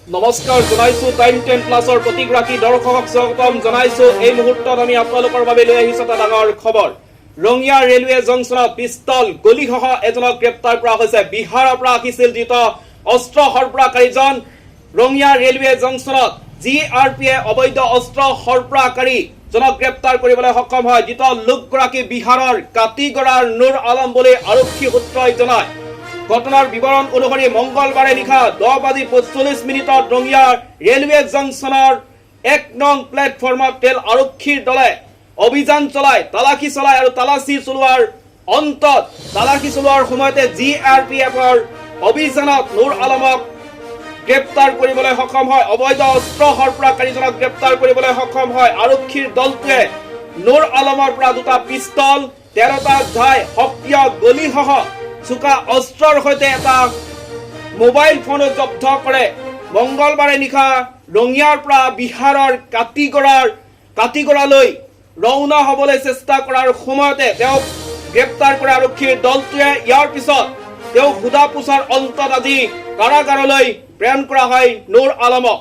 নমস্কাৰ জনাইছো টাইম 10 প্লাছৰ প্ৰতিগৰাকী দৰ্শকক স্বাগতম জনাইছো। এই মুহূৰ্তত আমি আপোনালোকৰ বাবে লৈ আহিছো এটা ডাঙৰ খবৰ। ৰঙিয়া ৰেলৱে জংচনত পিষ্টল, গুলীসহ এজনক গ্ৰেপ্তাৰ কৰা হৈছে। বিহাৰৰ পৰা আহিছিল ধৃত অস্ত্ৰ সৰবৰাহকাৰীজন। ৰঙিয়া ৰেলৱে জংচনত জি আৰ পিয়ে অবৈধ অস্ত্ৰ সৰবৰাহকাৰীজনক গ্ৰেপ্তাৰ কৰিবলৈ সক্ষম হয়। ধৃত লোকগৰাকী বিহাৰৰ কাটিগড়াৰ নুৰ আলম বুলি আৰক্ষী সূত্ৰই জনায়। ঘটনাৰ বিৱৰণ অনুসৰি মংগলবাৰে নিশা 10 বাজি 45 মিনিটত ৰঙিয়াৰ ৰেলৱে জংচনৰ 1 নং প্লেটফৰ্মত ৰেল আৰক্ষীৰ দলে অভিযান চলাই তালাচী চলায় আৰু তালাচী চলোৱাৰ অন্তত, তালাচী চলোৱাৰ সময়তে জি আৰ পি এফৰ অভিযানত নুৰ আলমক গ্ৰেপ্তাৰ কৰিবলৈ সক্ষম হয়। অবৈধ অস্ত্ৰ সৰবৰাহকাৰীজনক গ্ৰেপ্তাৰ কৰিবলৈ সক্ষম হয়। আৰক্ষীৰ দলটোৱে নুৰ আলমৰ পৰা দুটা পিষ্টল, 13টা ঘাই সক্ৰিয় গুলীসহ চোকা অস্ত্ৰৰ সৈতে এটা মোবাইল ফোনো জব্দ কৰে। মংগলবাৰে নিশা ৰঙিয়াৰ পৰা বিহাৰৰ কাটিগড়ালৈ ৰওনা হ'বলৈ চেষ্টা কৰাৰ সময়তে তেওঁক গ্ৰেপ্তাৰ কৰে আৰক্ষীৰ দলটোৱে। ইয়াৰ পিছত তেওঁক সোধা পোছাৰ অন্তত আজি কাৰাগাৰলৈ প্ৰেৰণ কৰা হয় নুৰ আলমক।